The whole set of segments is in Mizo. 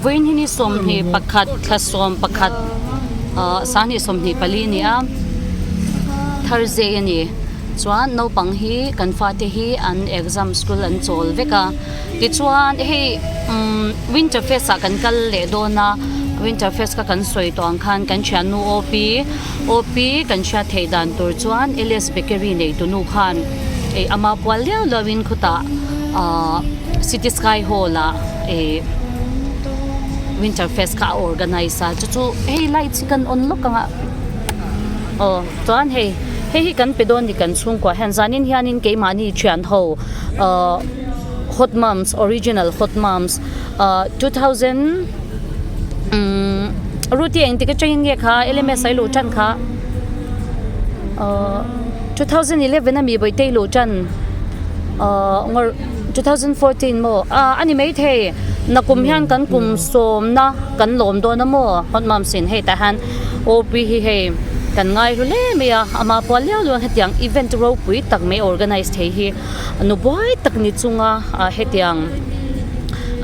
Vawiin hi ni 21 thla 11 ahh 2024 a ni a Thursday a ni chuan naupang hi kan fate hi an exam school an chawl vek a tichuan hei umm winter fest ah kan kal leh dawn a winter fest kha kan sawi tawh ang khan kan thiannu OP OP kan hriat theih dan tur chuan LS bakery nei tu nu khan ih ama pual liau liau in khutah ahh city sky hall ah ih winter fest kha a organize a chu chu hei light hi kan on lawk ang a aw chuan hei hei hi kan pe dawn ni kan chhungkua hian zanin hianin keimahni thian ho ahh hot moms original hot moms ahh 2000 umm Ruthie engtik atangin nge kha LMS a i luh tan kha ahh 2011 ami bawihte i luh tan ahh ngawrh 2014 maw ah a ni maithei nakum hian kan kum sawmna kan lawm dawn a maw hot moms in hei tah hian OP hi hei kan ngai hlu hle mai a ama pual liau liau hetiang event ropui tak mai organize thei hi nu buai tak ni chunga ah hetiang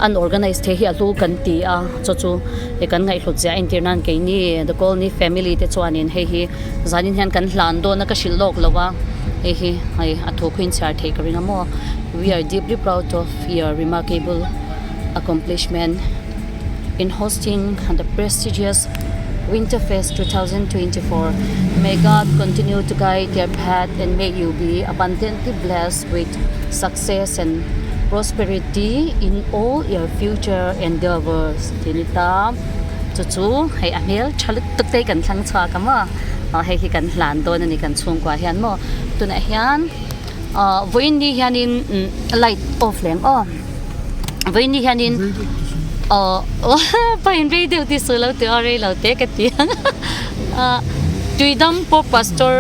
an organize thei hi a hlu kan ti a chu chu he kan ngaihhlut ziah entir nan keini the colony family te chuanin hei hi zanin hian kan hlan dawn a ka hrilh lawk lo a hei hi hei a thu khuin chhiar theih ka ring a maw we are deeply proud of your remarkable accomplishment in hosting the prestigious winter fest 2024 may God continue to guide your path and may you be abundantly blessed with success and prosperity in all your future endeavours tih a ni ta chu chu hei a hmel tha lutuk te hi kan thlang chhuak a maw aw hei hi kan hlan dawn a ni kan chhungkua hian maw tunah hian ah vawiin ni hianin light off leh ang aw vawiin ni hianin aw pahin rei deuh tih sawi lo tih a rei lo te ka ti ang ah tuidam pawh pastor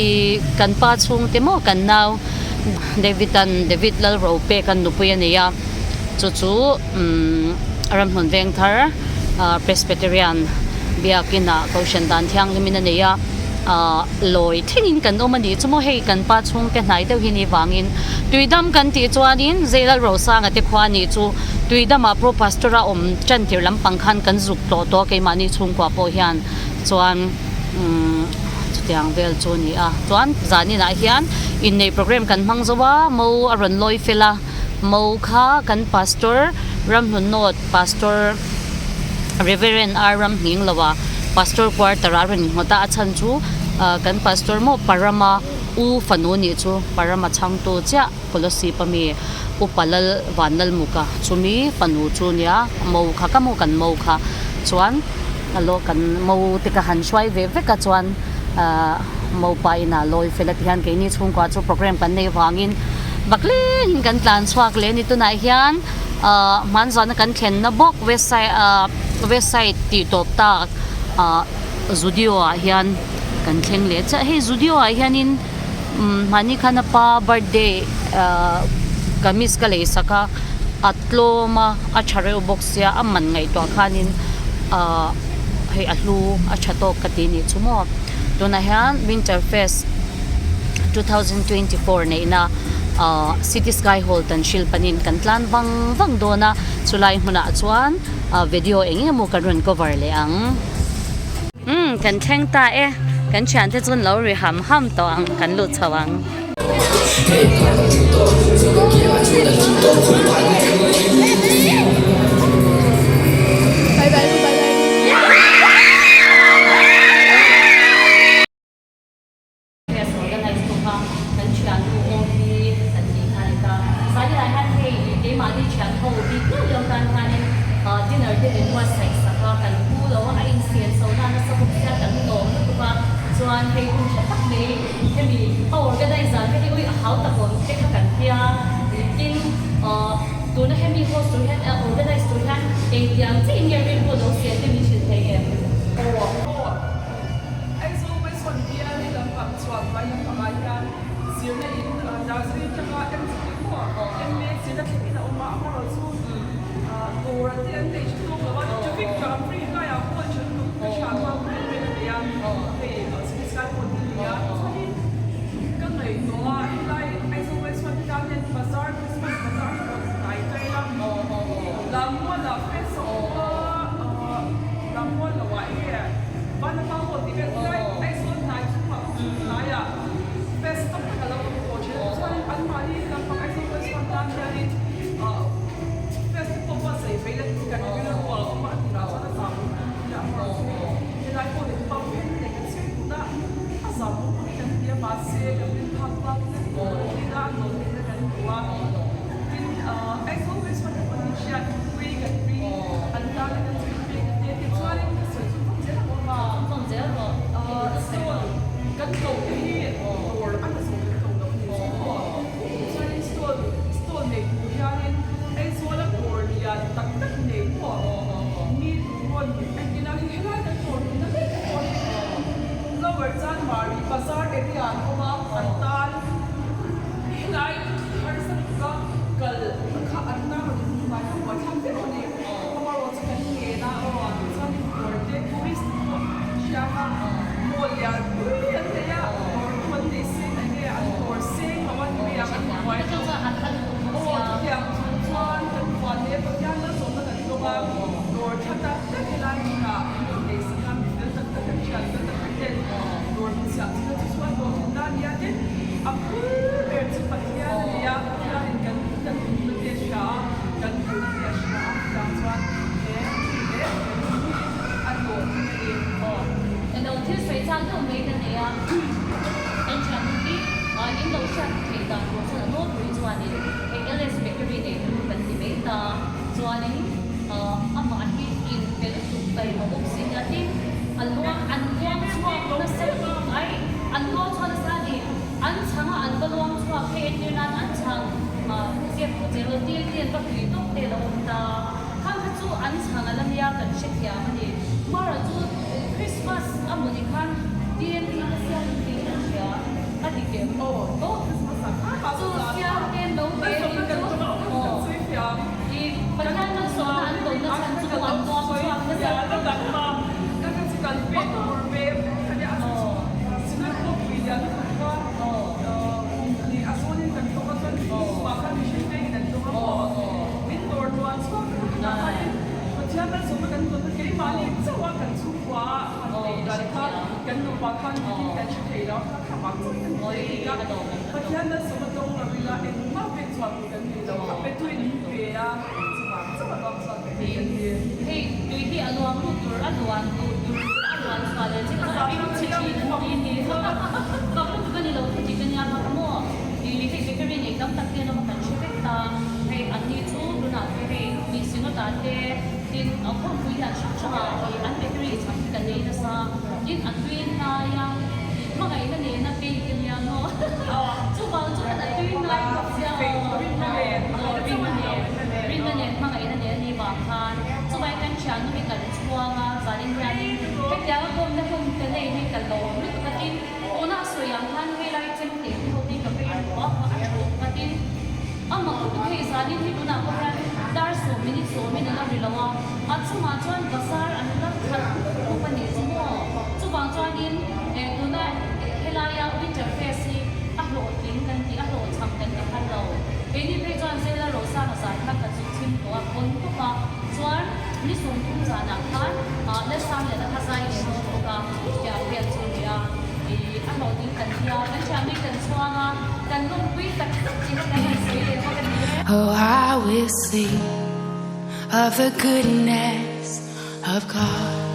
ih kan pa chhungte maw kan nau David an David Lalropek an nupui a nei a chu chu umm ramhlun veng thar ah Presbyterian biakin ah kohhran dan thianghlim in a nei a ah lawi thlengin kan awm a nih chu maw hei kan pa chhungte hnai deuh hi ni vangin tuidam kan tih chuanin Zeilalrosanga te khua nih chu tuidamah pro pastor a awm tan tir lampang khan kan zuk tawh tawh a keimahni chhungkua pawh hian chuan umm chutiang vel chu a ni a chuan zaninah hian inneih program kan hmang zo a mo a rawn lawi fel a mo kha kan pastor Ramhlunawt pastor Reverend R Ramhning lo a pastor quarter ah a rawn inngawt a a chhan chu ah kan pastor maw Parama u fanu nih chu Parama chhangtu chiah Kolasib ami upa lal Vanlalmuka chumi fanu chu nia mo kha ka mo kan mo kha chuan a lo kan mo te ka han hruai ve vek a chuan ah mo pa inah lawi fel a ti hian keini chhungkua chu program kan nei vangin baklengin kan tlan chhuak leh a ni tunah hian ah hmanzana kan thlenna bawk west side ah west side tih tawp tak ah zudio ah hian kan thleng leh chiah hei zudio ah hianin umm mahni khan a pa birthday ah kamis ka lei sak a a tlawm a a tha reuh bawk sia a man ngaihtuah khanin ah hei a hlu a tha tawk ka ti nih chu maw tunah hian winter fest 2024 neihna ah city sky hall tan hril panin kan tlan vang vang dawn a chulai hmunah chuan ah video eng emaw kan rawn cover leh ang. Umm kan thleng ta e kan thiante chu an lo ri ham ham tawh ang kan lut chho ang. Organize tu kha kan thiannu aw hi kan tih kha a ni ta. Zaninah hian hei keimahni thian ho bik liau liau tan hianin dinner te min buatsaih sak a, kan pu lo a, a insiam chho na nasa bawk sia kan lawm lutuk a, chuan hei hun tha tak mai hemi a organize dan te hi ui a hau tak awm te kha kan tia tin tuna hemi host tur hian organize tur hian engtiang chiah in nge rilru lo siam te min hrilh thei em? Aizawl West One bial hi lampang chhuah hnuai lampangah hian zirna in Darjeeling atanga MGP maw MA zirna thleng in a awm a, amaherawh chu dawr ah te an nei tha tawk lo a, traffic jam free laiah pawh an tha lutuk ka hria kha hun vel a nei a, hei city sky pawh an nei a, chuanin ka ngaihtuah a helai Aizawl West One hi tan hian bazar Christmas bazar hi rawn hnai ta ila, Lammualah fest a awm a. Chanmari bazar area an awm a, an tan helai harsa lutuka kal kha an tan rawn in hmai kha buaithlak deuh a ni. Amaherawhchu chu kan ngen a, chuan in dawr te tourist te pawh hria kha mall lian pui an nei a, dawr tu an nei seng eng nge an dawr seng lo a ni mai ang an buai aw chutiang chung chuan kan buan leh Pathian malsawmna kan dawng a, dawr tha tak tak helai hmunah min rawn nei sak a, mi fel tak tak kan hriat fel tak tak ten dawr min siam chhin a, chu chuan dawr thin ta nia tin a phur ber chu Pathian a ni a, Pathianin kan kan nunna te a hria a, kan duhna te a hria a, chutiang chuan he mi leh he nu hi a hlawhtling a ni. Aw, elo thil sawi chak deuh mai ka nei a, kan thiannu hi in lo hriat theih dan tur chuan a nawlpui chuanin hei LS Bakery nei tu kan ti mai ta chuanin amah hi in fel tuk taima bawk si nia tin a luang an luang chhuak nasa lutuk ai an luang chhuak nasa a ni an chhang a an va luang chhuak hei entir nan an chhang zep che lo tir te an va tui tawk te lo awm ta khang kha chu an chhang a la nia kan hrethiam a ni mara chu Christmas a mawni khan TNT ka siam in tih kan hria a ti kem aw chu siam te an lo ve a nih chu aw i Pathian malsawmna an tawnna chhan chu an tuam chhuak nasa Hei tui hi a luang lut tur a luan lut tur a luan chhuah leh chin kha a ring chhe thin an ti ni. Fak lutuk a ni lo thu dik a nia kha maw tui hei bakery nei tam tak te an awm a kan hre vek ta. Hei an ni chu tunah te hei tih sinawtah te tin a khawmpui lian hrang hrangah ih an bakery chhak hi kan ei nasa. Tin a tui hnai a ih hmangaihna nena cake a nia maw chuvang chuan a tui hnai khawp sia aw aw rinna nen rinna nen hmangaihna nen a ni vang khan chuvai kan thiannu hi kan chhuang a zanin hianin hetianga kawmna hun ka nei hi ka lawm lutuk a tin tuna a sawi ang khan helai chem teh hi ho hi ka vei luh a a thu a tin amah lutuk hei zanin hi tunah pawh hian dar sawm minute sawmin a la ri lo a. A chungah chuan bazar an la khat khawp a nih chu maw? Chuvang chuanin eh tuna helaia Winter Fest hi a hlawhtling kan tih, a hlawhchham kan ti phal lo. Keini phei chuan Zela Rosanga zai kha ka zu chhim tawh a, pawn tawp a, chuan ni 30 zanah khan ah Lalsangliana kha zai leh dawn bawk a, tiang vel chu a ni a. Ih a hlawhtling kan ti a, kan thiammi kan chhuang a, kan lawmpui tak tak tih kha kan han sawi leh bawk a ni e. Oh, I will sing. Of the goodness of God.